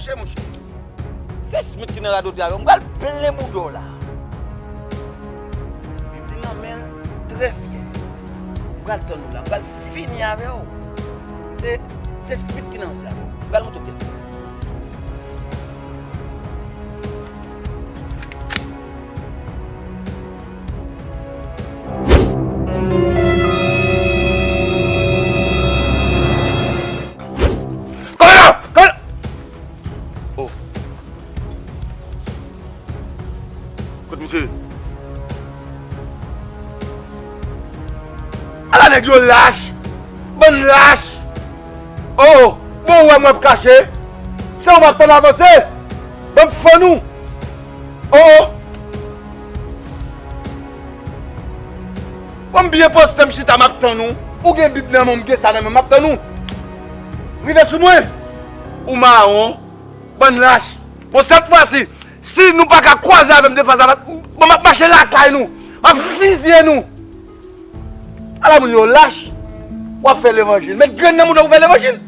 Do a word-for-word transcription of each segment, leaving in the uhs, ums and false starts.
Monchè, monchè. Se Smith ki nan radotè a, m pral plen bouda w la. Bib li nan men l, trè fyè. M pral tann ou la, m pral fini avè w. Se, se Smith ki nan sa. M pral montre w kiyès li ye. Kòmanda! Kòmanda! Oh. Kot misye ye? Ala nèg yo lach! Bann lach! Oh! Bon, ou wè m ap kache? Se ou m ap tann avanse! Bann fann ou! Oh! Bon, m byen poze m chita, m ap tann ou. Ou gen Bib nan men w, m gen sa nan men m, m ap tann ou. Rive sou mwen. Ou mawon, bann lach. Bon, sèt fwa si, si nou pa ka kwaze avè m de fas a fas, bon, m ap mache lakay nou. M ap fizye nou. Ala moun yo lach. W ap fè levanjil. Met grenn nan mouda w pou fè levanjil.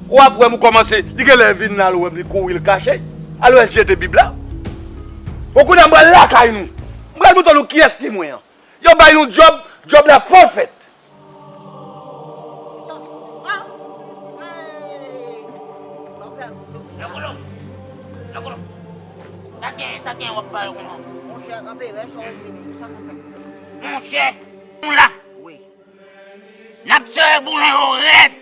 W ap wè m ou kòmanse. Li genlè vin la, l wè m, li kouri, l kache. Al wè l jete Bib la. Bon, kounye a m pral lakay nou. M pral montre nou kiyès ki mwen an. Yo bay yon djòb, djòb la fò fèt. Lokolo, lokolo. Sa gen, sa gen w ap pale konsa? Monchè, kanpe, rès ou regle, sa k ap fèt? Monchè, nou la. Wi. N ap sere boulon yo rèd.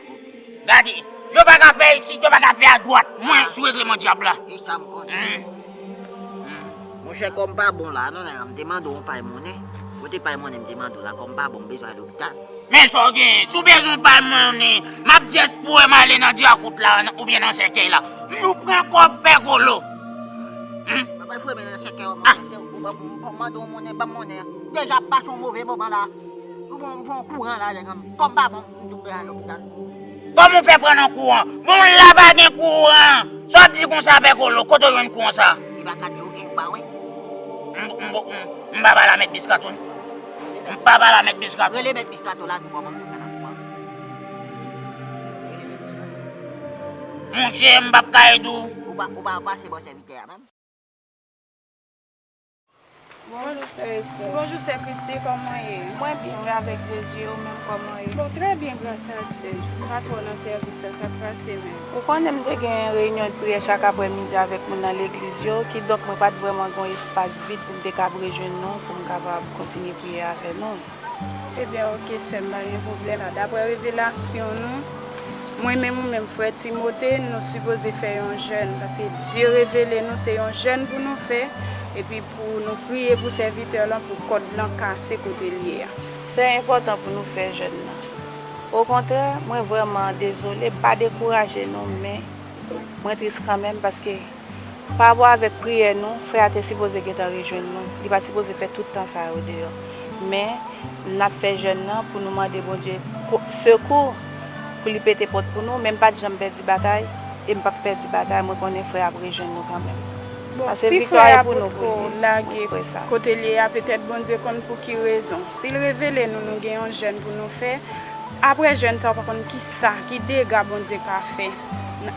Gade, yo pa ka fè isit, yo pa ka fè adwat. Mwen sou regleman dyab la. E sa m konnen. Hmm. Hmm. Monchè, kò m pa bon la, non, nèg, m te mande w yon pay monnen. Kote pay monnen m te mande w la, kò m pa bon, m bezwen al lopital. Men sa w genyen, si w bezwen yon pay monnen, m ap jis pou wè m ale nan dyakout la, nan, oubyen nan sèkèy la. M nou pran kòb pè kolo. Hmm? Papa, fwe men nan sèkèy, monchè, se ou, ou, ou, ou mande w monnen, ban m monnen. Deja ap pase yon move moman la. M pran, m pran kouran la, nèg, kò m pa bon, m tou prale lopital. Kòman w fè pran nan kouran? Bon, la pa gen kouran. Sa w ap di konsa, pè kolo, kote w jwenn kouran sa? Li pa ka di okenn pa wè. M, m, m, m pa pale a mèt Biskato, non. M pa pale a mèt Biskato. Rele mèt Biskato la, tou kòman pou fè nan kouran. Rele mèt Biskato. Monchè, m p ap ka ede w. Ou pa, ou pa pase bò sèvitè a menm? Bonjou, sè Esther. Bonjou, sè Christy, kòman w ye? Mwen byen, wi, avèk Jezi, ou menm kòman w ye? Bon, trè byen, gras a Dye. M pa twò nan sèvis la, sa k pase menm? Ou konnen m te gen reyinyon de priyè chak aprèmidi avèk moun nan legliz yo, kidonk mwen pa t vrèman gen yon espas vid pou m te kab rejwenn nou, pou m kapab kontinye priye avè nou. Ebyen, oke, sè m, pa gen pwoblèm. Daprè revelasyon nou, mwen menm ou menm, frè Timote, nou sipoze fè yon jèn, paske Dye revele nou se yon jèn pou nou fè, epi pou nou priye pou sèvitè lan, pou kòd lan kase kote l ye a. Se enpòtan pou nou fè jèn nan. Okontrè, mwen vrèman dezole, m pa dekouraje non, men mwen tris kanmenm, paske pa rapò avèk priyè nou, frè a te sipoze gentan rejwenn nou. Li pa t sipoze fè tout tan sa yo deyò. Men, n ap fè jèn nan pou nou mande Bondye ko-, sekou pou li pete pòt pou nou, men m pa t janm pèdi batay, e m p ap pèdi batay, mwen konnen frè a ap rejwenn nou kanmenm. Bon, paske si frè a potko lage kote l ye a, petèt Bondye konn pou ki rezon. Si l revele nou, nou gen yon jèn pou nou fè, Apre jèn sa, ou pa konn kisa, ki dega Bondye ka fè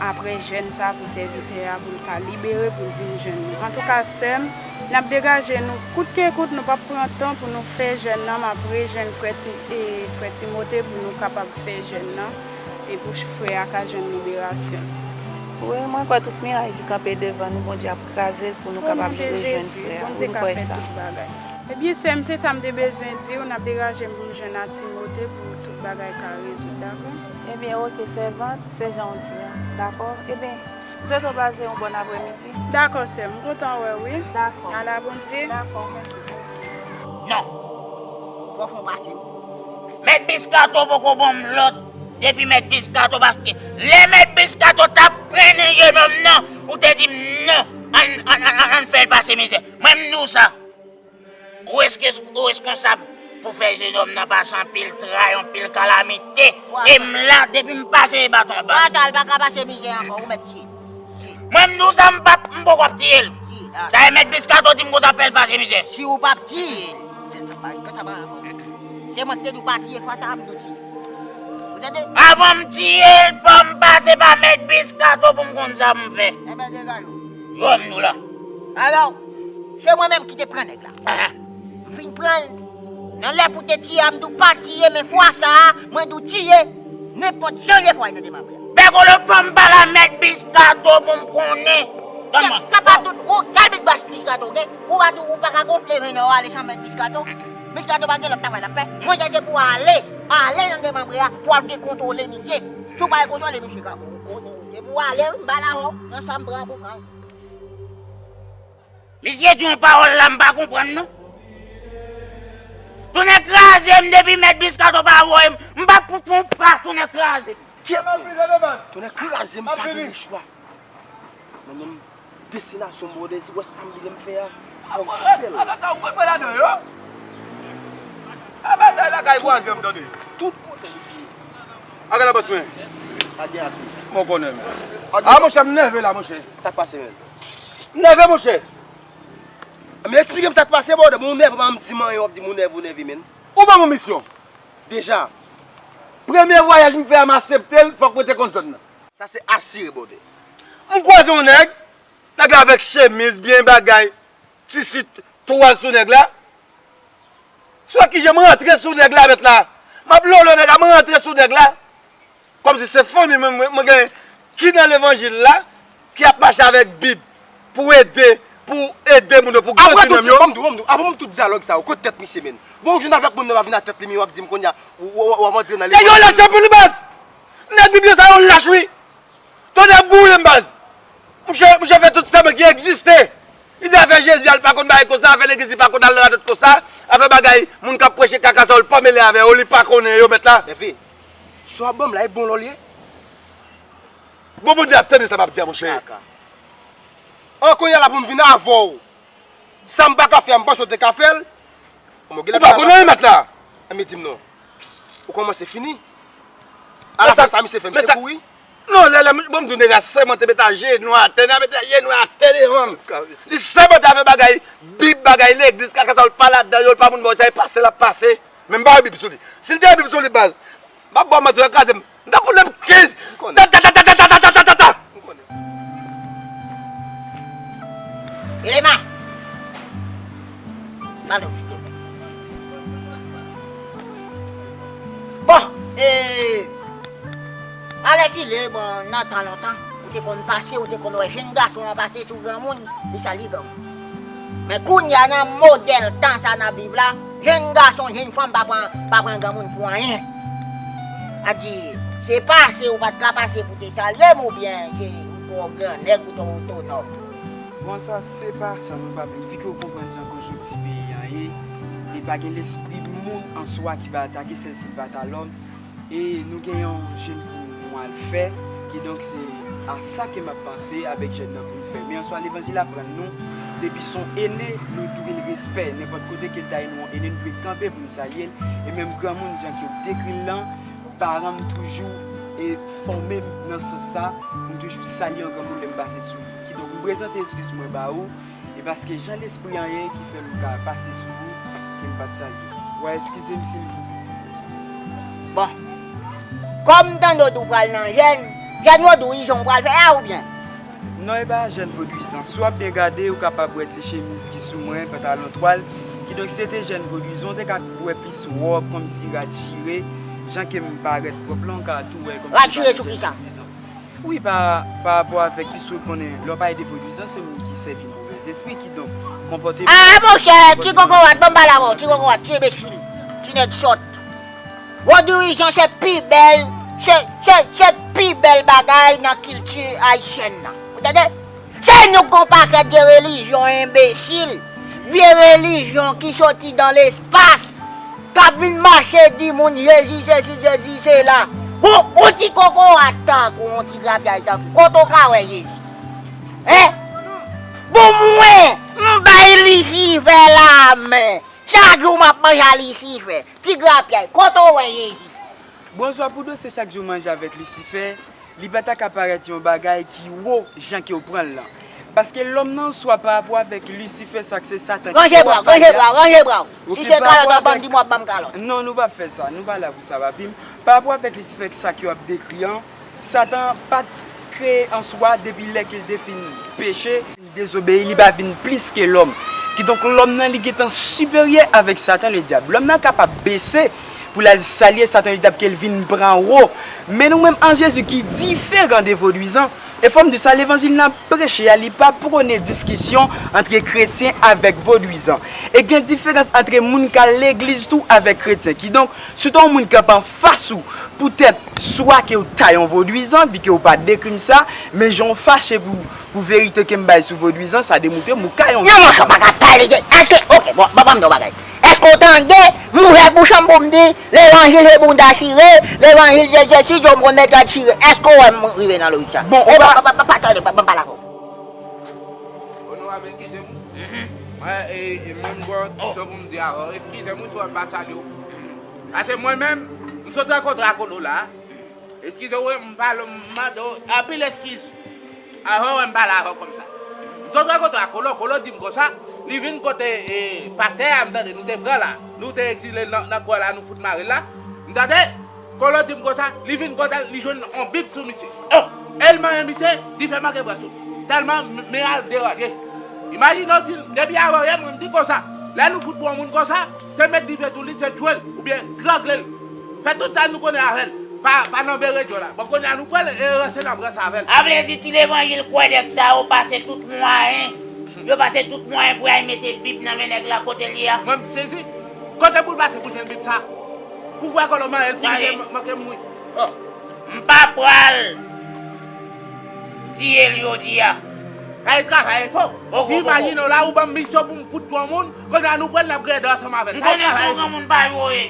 apre jèn sa pou sèvitè a, pou l ka libere, pou l vin jwenn nou. Antouka, sè m, n ap degaje nou kout ke kout, nou p ap pran tan pou nou fè jèn nan. M ap rejwenn frè Ti-, e, frè Timote pou nou kapab fè jèn nan, e pou ch-, frè a ka jwenn liberasyon. Wi, mwen kwè tout miray ki kanpe devan nou, Bondye ap kraze l pou nou kapab rejwenn frè a. Wi, m kwè sa. Ebyen, sè m, se sa m te bezwen di w, n ap degaje m pou m jwenn ak Timote pou tout bagay ka rezoud, dakò? Ebyen, oke, sèvant, se jan w di a, dakò? Ebyen, m swete w pase yon bòn aprèmidi. Dakò, sè m, m kontan wè w, wi. Dakò. Ala Bondye. Dakò, mèsi. Non. Pòf mwen pase. Mèt Biskato poko ban m lòd depi Mèt Biskato, paske lè Mèt Biskato t ap prennen jenòm nan, ou te di m non, ann, ann, ann, ann, ann fè l pase mizè. Mwen, m di w sa. Ou reske-, ou reskonsab pou fè jenòm nan pase anpil tray, anpil kalamite. E m la, depi m pase e baton ba. Kwa sa, l pa ka pase mizè ankò, ou mèt tiye l. Mwen, m di w sa, m p ap, m poko ap tiye l. Dayè, Mèt Biskato di m konsa fè l pase mizè. Si ou p ap tiye l, se, se pa, se pa ankò. Se mwen ki te di w pa tiye fwa sa a, m di w tiye. Ou te Avan m tiye l, fò m pase pa Mèt Biskato pou m konn sa pou m fè. Enben, degaje w. Yo, m nou la. Alò, se mwen menm ki te pran nèg la. Ahan. M fin pran l. Nan lè pou te tiye a, m di w pa tiye, men fwa sa a, mwen di w tiye. Nenpòt jan l ye fò a nan demanbre a. Bègolo, fò m pale a Mèt Biskato pou m konnen. Kòman? Sa pa tout, ou, kèl bit bas Biskato gen? Ou pa di w pa ka gonfle venn ou ale san Mèt Biskato? Biskato pa gen lòt travay l ap fè. Monchè, se pou w ale, ale nan demanbre a, pou w al dekontwole misye. Si w pa dekontwole misye, ka, se pou w ale, wi, m pale avè w, nan sa m pran pou pran. Misye di yon pawòl la, m pa konprann non. Tonnè kraze m depi Mèt Biskato pa voye m, m p ap pou fon pa tonnè kraze m. Tonnè kraze m, pa gen lechwa. Mwen menm, destinasyon m, brother, si w wè sa m vle m fè a, fò m fè l. Apa sa ou pran ladan yo? Apa sa e lakay vwazen m tande? Tout kote m isi. Agala bòs mwen. Pa gen atis. Mwen konnen men. A monchè, m nève la monchè. Sa k pase menm? M nève monchè. Men eksplike m sa k pase, brother. Bon, ou nève, pa m di m anyen, w ap di m ou nève, ou nève, men. Ou ban m yon misyon. Deja, premye vwayaj m fè a, m aksepte l, fòk mwen te konn zòn nan. Sa se asire, brother. M kwaze yon nèg, nèg la avèk chemiz, byen bagay, tisi twal sou nèg la. Swa kijan m rantre sou nèg la, mèt la. M ap lolo nèg la, m rantre sou nèg la. Kòmsi se fanmi mwen, mwen, mwen gen ki nan levanjil la, ki ap mache avèk Bib pou ede, pou ede moun yo, pou grandi nanm yo. Apre tout, ban m di w, ban m di w, apre tout dyalòg sa yo, kote tèt misye menm? Bon, ou jwenn avèk moun nan pa vin ak tèt li, men w ap di m kounye a, w, w, w, w ap antre nan levanjil. Nèg yo lach anpil baz! Nèg Bib yo sa yo lach wi! Tonnè boule m baz! Mouche, mouche fè tout sèman ki egziste. Li di afè Jezi a, li pa konn bagay konsa, afè legliz, li pa konn al radòt konsa, afè bagay, moun k ap preche kaka sa yo, li pa mele avè yo, li pa konnen yo, mèt la. Nève, sa w ap ban m la, e bon lò l ye? Bon, Bondye ap tande sa m ap di a, monchè. Kaka. An, kounye a la pou m vin avè w. Sa m pa ka fè a, m panse w te ka fè l. Ou pa konnen, mèt la. Enben, di m non. Ou kòmanse fini. Alafen sa misye fè, misye kouri. Non, lè, lè, bon, m di w, nèg la sèmante, mete ajenou atè, nèg la mete ajenou atè devan m. Li sèmante avèk bagay, Bib, bagay legliz, kaka sa yo, l pa ladan yo, l pa moun bò, sa e pase l ap pase. Men m pa wè Bib sou li. Si l te gen Bib sou li, baz, m ap ba w manti, w kraze m. M t ap fout lè m kenz. M konnen. Ta, ta, ta, ta. M konnen. Elema. Pale w, silvouplè. Bon, e, alèkile, bon, nan tan lontan, ou te konn pase, ou te konn wè jèn gason an pase sou granmoun, li salye granmoun. Men kounye a, nan modèl tan sa nan Bib la, jèn gason, jèn fanm pa pran, pa pran granmoun pou anyen. Sa di, se pase ou pa t ka pase pou te salye m, oubyen se ou twò grannèg, ou twò otonòm. Bon, sa se pa sa, nou pa menm. Vi ke w konprann jan konjonkti peyi an ye, e pa gen lespri moun an swa ki va atake, sèl si l pa ta lòm. E nou gen yon jèn pou nou al fè, kidonk se a sa ke m ap panse avèk jèn nan pou n fè. Men an swa, levanjil aprann nou, depi se yon ene, nou dwe l respè. Nenpòt kote ke l ta ye, nou yon ene, nou dwe kanpe pou n salye l. E menm granmoun, jan ke w dekri l lan, paran m toujou e fòme m nan sans sa, pou m toujou salye yon granmoun lè m pase sou li. Kidonk, m prezante eskiz mwen ba ou, e paske jan lespri an ye ki fè m ka pase sou ou, ke m pa t salye. W a eskize m silvouplè. Bon, kòm m tande w di w pral nan jèn, jèn vodou ijan w pral fè a oubyen? Non, e pa jèn vodouyizan. Si w ap byen gade, ou kapab wè se chemiz ki sou mwen, pantalon twal. Kidonk, si se te jèn vodouyizan, ou te ka wè plis wòb, kòmsi rad chire, jan ke m parèt pwòp lan, ou ka tou wè kòmsi rad chire sou kisa? Wi, pa, pa rapò avèk, pis ou konnen, lè w pale de vodouyizan, se moun ki sèvi movèzespri, kidonk, konpòteman. Ah, monchè, ti kokorat, ban m pale avè w, ti kokorat, ti enbesil, ti nèg sòt. Vodouyizan se pi bèl, se, se, se pi bèl bagay nan kilti ayisyèn nan. Ou tande? Se nou k gon pakèt vye relijyon enbesil, vye relijyon ki soti dan lespas, k ap vin mache di moun Jezi sesi, Jezi sela. Bon, yon ti kokorat tankou, yon ti grapyay tankou, kote w ka wè Jezi? Hein? Bon, mwen, m bay Lisifè lamen. Chak jou m ap manje a Lisifè. Ti grapyay, kote w wè Jezi? Bonswa, pou dosye chak jou manje avèk Lisifè, li pa ta ka parèt yon bagay ki wo jan ke w pran l lan. Paske lòm nan swa pa rapò avèk Lisifè, sa k se Satan ki... Ranje bra w, ranje bra w, ranje bra w. Si se kalòt w ap ban m, di m w ap ban m kalòt. Non, nou p ap fè sa, nou pa la pou sa, papi m. Parapò avèk Lisifè, sa ke w ap dekri an, Satan pa t kreye an swa depi lè ke l te fin peche, dezobeyi, li pa vin plis ke lòm. Kidonk, lòm nan, li gentan siperyè avèk Satan Ledyab. Lòm nan kapab bese pou l al salye Satan Ledyab, ke l vin pran wo. Men nou menm an Jezi ki diferan de vodwizan. E fò m di sa, levanjil n ap preche a, li pa pwone diskisyon antre kretyen avèk vodwizan. E gen diferans antre moun k al legliz tou avèk kretyen. Kidonk, si w te yon moun k ap anfas ou, poutèt swa ke w ta yon vodwizan, vi ke w pa dekri m sa, men jan w fache pou, pou verite ke m bay sou vodwizan, sa demontre m ou ka yon... Non, monchè, w pa ka pale de, èske, oke, bon, bon, ban m di w yon bagay. Èske w tande m ouvè bouch an m pou m di, levanjil se bounda chire, levanjil se sesi, Djo m konn mèt gad chire? Èske w wè m rive nan lojik sa? Bon, ou pa, pa, pa, pa tande, pa, pa pale avè w. Onorab, eskize m. Mwen, e, e menm gon, sa pou m di avè w, eskize m si w wè m pa salye w. Paske mwen menm, m sot rankontre ak Kolo la. Eskize w, m pale, m mande w anpil eskiz. Avè w, m pale avè w konsa. M sot rankontre ak Kolo, Kolo di m konsa, li vin kote, e, pastè a, m tande nou te pran la. Nou te egzile l nan, nan kwen la, nou fout mare l la. M tande, Kolo di m konsa, li vin kote l, li jwenn yon Bib sou misye. Oh! E l manyen misye, dife manke pran sou li. Tèlman m, men al deranje. Imajine w, di, depi avè yè, mwen, m di konsa, lè nou fout pran yon moun konsa, se met dife sou li, se tchwe l, oubyen trangle l. Fè tout sa nou konnen avè l. Pa, pa nan beredyo la. Bon, kounye a nou pran l e ranse n ap ranse avè l. A vle di ti levanjil kwè nèg sa yo pase tout mwayen. Yo pase tout mwayen pou y al mete Bib nan men nèg la kote l ye a. Mwen, m sezi. Kote pou l pase pou jwenn Bib sa? Pou wè Kolo manyen l, pou manke m, manke m, wi. Oh. M pa pral tiye l jodi a. Sa e travay e fò. Imajine w la, ou ban m misyon pou m fout yon moun, kounye a nou pran l, n ap grede ansanm avè l. M konnen si yon granmoun pa jwe.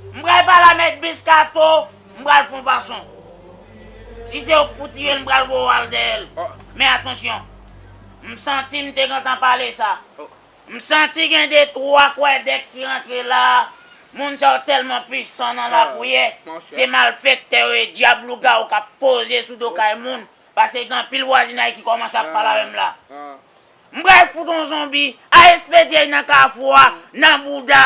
M pral pale a Mèt Biskato, m pral fè yon fason. Si se ou k pou tiye l, m pral voye w al dèyè l. Oh. Men atansyon, m santi m te gentan pale sa. Oh. M santi gen de twa kwèdèk ki rantre la. Moun sa yo tèlman pwisan nan lapriyè. Se malfektè yo ye, dyab lougawou k ap poze sou do kay moun. Paske gen anpil vwazinay ki kòmanse ap pale avè m la. M pral fout yon zonbi, al espedye l nan kafou a, nan bouda,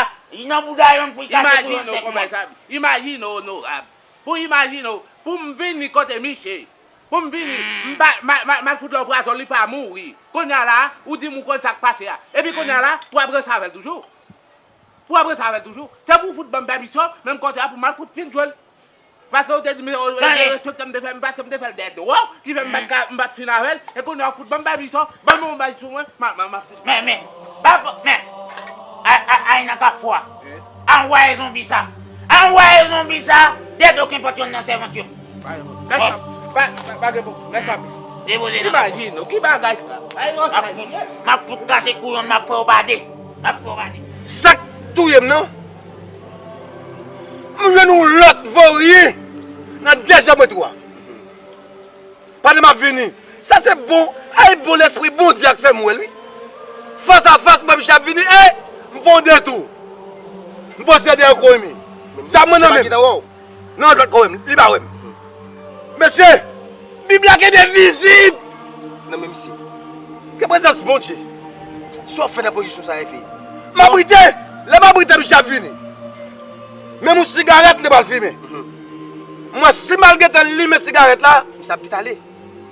nan bouda yonn pou l kase kou yonn sèk mwa. Imajine w, onorab. Pou imajine w, pou m vini kote misye. Pou m vini, m pa, m a, m a, m al fout lòprazòl, li pa mouri. Kounye a la, ou di m ou konn sa k pase a. Epi kounye a la, pou w ap ranse avè l toujou. Pou w ap ranse avè l toujou. Se pou w fout ban m pèmisyon, menm kote a pou m al fout fin jwe l. Paske ou te di m, ou, ou te respekte m, te fè m, paske m te fè l dèyè do w, ki fè m pa t ka, m pa t fin avè l. E kounye a w fout ban m pèmisyon, ban m yon bay sou mwen, m a, m a, m a fout. Men, men, pa, pa, men, ay, ay, ay nan kafou a. Anvwaye zonbi sa. Anvwaye zonbi sa, dèyè do kenpòt yonn nan sèvant yo. Pa, pa, pa, pa gen pwoblèm. Mèsi anpil. Depoze nan. Imajine w, ki bagay sa? M ap fout, m ap fout kase kou yonn, m ap pran yo pa de. M ap pran yo pa de. Sa k touye m nan, m jwenn yon lòt voryen nan dezyèm retou a. Pandan m ap vini, sa se bon, ay bon lespri Bondye a k fè m wè l, wi. Fas a fas, mwen, misye ap vini, e m fè yon detou. M pase dèyè kò m. Sa mwen nan men m. Nan lòt kò m, li pa wè m. Mesye, Bib la kenbe vizib nan men misye. Gen prezans Bondye. Sa w fè nan pozisyon sa a, Efe? M abrite. Lè m abrite, misye ap vini. Menm yon sigarèt, li pral fimen. Mwen, si m al gentan limen sigarèt la, misye ap gentan ale.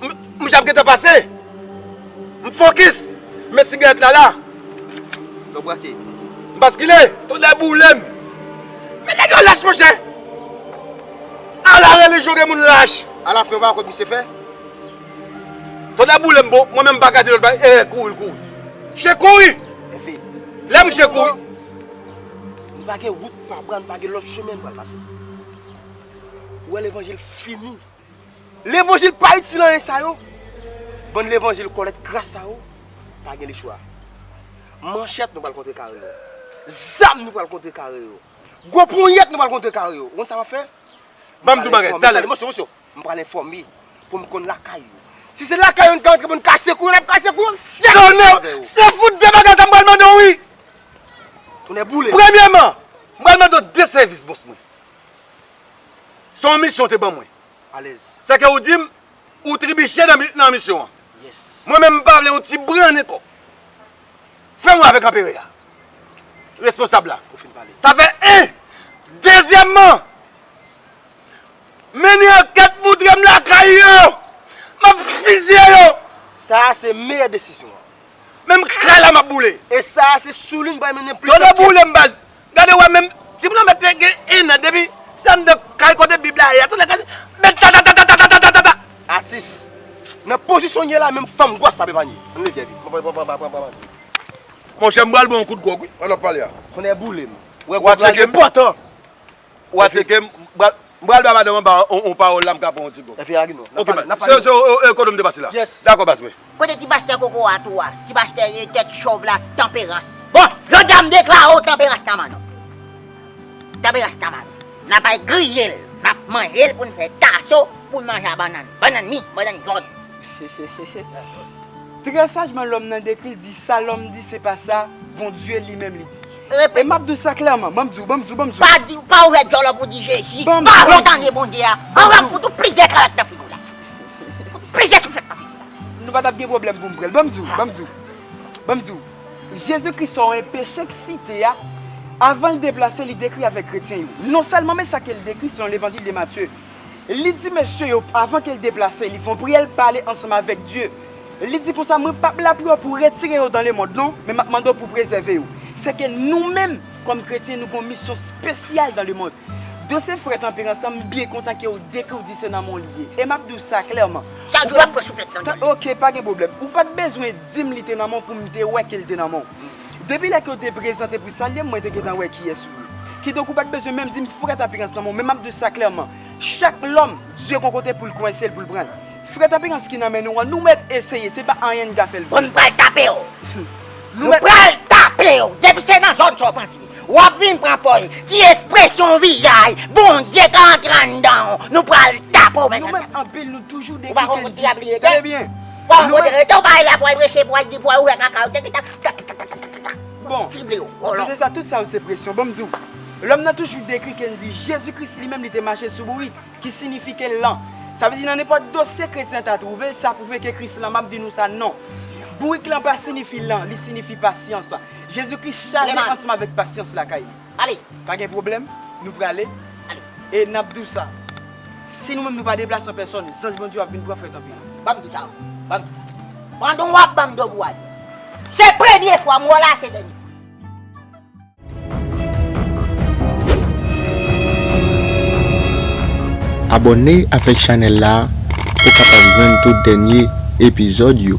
M, misye ap gentan pase. M fokis. Met sigarèt la la. Lè w brake. M baskile. Tonnè boule m. Men nèg yo lach, monchè. Ala relijyon gen moun lach. Alafen, w pa wè kote misye fè? Tonnè boule m, bon, mwen menm m pa gade lòt bagay, e, kouri l kouri. Misye kouri! Efe. Lè misye kouri. Nou pa gen wout pa pran, nou pa gen lòt chemen nou pral pase. Ou wè levanjil fini. Levanjil pa itil anyen sa yo. Bann levanjil kòlèt kras sa yo, pa gen lechwa. Manchèt nou pral kontre kare yo. Zam nou pral kontre kare yo. Gwo ponyèt nou pral kontre kare yo. Ou konn sa m ap fè? Ban m di w bagay, talè. Mosyo, mosyo, m pral enfòme pou m konn lakay yo. Si se lakay yo n ka antre pou n kase kou yo, n ap kase kou yo sèk avè yo. Se fout de bagay sa m pral mande w, wi. Tonnè boule. Premyèman, m pral mande w de sèvis, bòs mwen. Se yon misyon w te ban mwen. Alèz. Sa ke ou di m, ou tribiche nan mi-, nan misyon an. Yes. Mwen menm, m pa vle yon ti bren ankò. Fè mwen avèk anperè a. Responsab la. Ou fin pale. Sa fè en. Dezyèmman, Mennen ankèt, moutre m lakay yo. M ap fizye yo. Sa a se meyè desizyon an. Menm kay la m ap boule. E sa a se sou li n pral mennen plis ankèt. Tande boule m baz. Gade wè menm timoun nan mèt gen en an depi se anndan kay kote Bib la ye a. Tande kay mèt ta ta ta ta ta ta ta ta ta. Atis. Nan pozisyon n ye la menm fanm gwòs p ap epanye. Ann leve vit. Monchè m pral ba w yon kout gwòg wi pandan w ap pale a. Konnen boule m. Wè gwòg la enpòtan. W a tcheke m, m pral ba madanm anba on, on pawòl la, m ka pran yon ti gwòg. Epi lage non. Ok, baz. Se, se, e, e, kote m te pase la? Dakò, baz, wi. Kote ti pastè koko a tou a? Ti pastè e tèt chòv la, Tanperans. Bon, jodi a m deklare w Tanperans ta manno. Tanperans ta manno. N ap al griye l, n ap manje l pou n fè taso, pou n manje a bannann. Bannann mi, bannann jòn. Trè sajman, lòm nan dekri l, di sa lòm di, se pa sa Bondye li menm li di. E m ap di w sa klèman, ban m di w, ban m di w, ban m di w. Pa di, pa ouvè djòl ou pou di Jezi. Pa vle w tande Bondye a. Ann, w ap fout ou plizyè kalòt nan figi w la. Fout plizyè souflèt nan figi w la. Nou pa t ap gen pwoblèm pou m pran l. Ban m di w, ban m di w. Ban m di w. Jezikri sa w wè peche k site a, avan l deplase, li dekri avèk kretyen yo. Non sèlman, men sa ke l dekri se nan Levanjil de Matye. Li di mesye yo, avan ke l deplase, li fè yon priyè, l pale ansanm avèk Dye. Li di konsa, mwen p ap lapriyè w pou retire yo dan lemonn, non, men m ap mande w pou prezève yo. Sèke nou menm, kòm kretyen, nou gen yon misyon espesyal dan lemonn. Dosye frè Tanperans lan, m byen kontan ke w dekri w di se nan men w li ye. E m ap di w sa klèman. Chak jou l ap pran souflèt nan djòl li. Ok, pa gen pwoblèm. Ou pa t bezwen di m li te nan men w pou m te wè ke l te nan men w. Depi lè ke w te prezante pou salye m, mwen te gentan wè kiyès ou ye. Kidonk, ou pa t bezwen menm di m frè Tanperans nan men w, men m ap di w sa klèman. Chak lòm, Dye gon kote pou l kwense l, pou l pran l. Frè Tanperans ki nan men nou an, nou mèt eseye, se pa anyen n ka fè l. Bon, nou pral tape w. Nou pral tape w. Depi se nan zòn sa w panse, w ap vin pran pòz, ti ekspresyon vizaj, Bondye ka antre anndan w. Nou pral tape w, men. Nou menm anpil, nou toujou dekri ke n di. Tande byen. Bon, kote rete w pa la pou al preche, pou al di, pou al ouvè kaka yo. Bon, se sa, tout sa yo se presyon. Ban m di w, lòm nan toujou dekri ke n di Jezi Kris li menm li te mache sou bourik, ki sinifike lan. Sa vle di nan nenpòt dosye kretyen ta twouve l, sa pwouve ke Kris lan, m ap di nou sa, non. Bourik lan pa sinifi lan, li sinifi pasyans. Jezi Kris chaje ansanm avèk pasyans lakay li. Ale. Pa gen pwoblèm, nou prale. Ale. E n ap di w sa. Si nou menm nou pa deplase an pèsòn, zanj Bondye yo ap vin pran frè Tanperans. Ban m di w sa. Ban m di w. Pandan w ap ban m do pou ale. Se premye fwa m wè w la, se dènye. Abòne avèk chanèl la pou w kapab jwenn tout dènye epizòd yo.